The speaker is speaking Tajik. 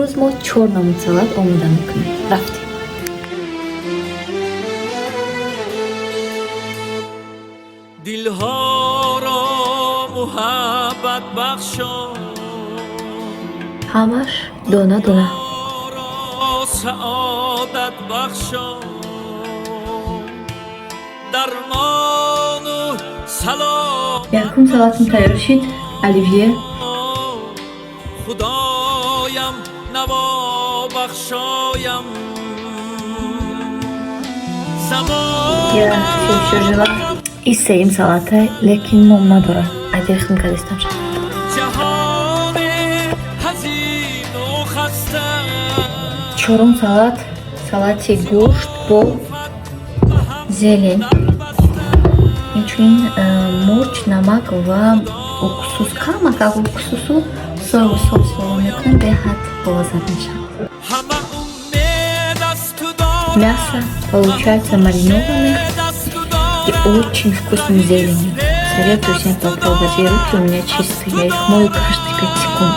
Имрӯз мо чор намуд салат омода мекунем. Рафтем. Дилҳоро муҳаббат бахшо. Ҳамаш дона дона. Саодат бахшо, дармону салом. Якум салатам тайёр шид, оливье. Худоям, наво бахшоям. Я всё ещё жива. И сеюм салата, лекин ном надорад. Адирхим кадистам. Ҷаҳони ҳазину хаста. Чорум салат, салати гӯшт бо зелень. Инчунин мурч, намак ва уксус. Камакак уксусу соевый соус илова мекунем, беҳад болаззат мешавад. Ҳама умед аз ту дорам. Мясо получается маринованное и очень вкусной зеленью. Советую всем попробовать. И руки у меня чистые, я их мою каждые 5 секунд.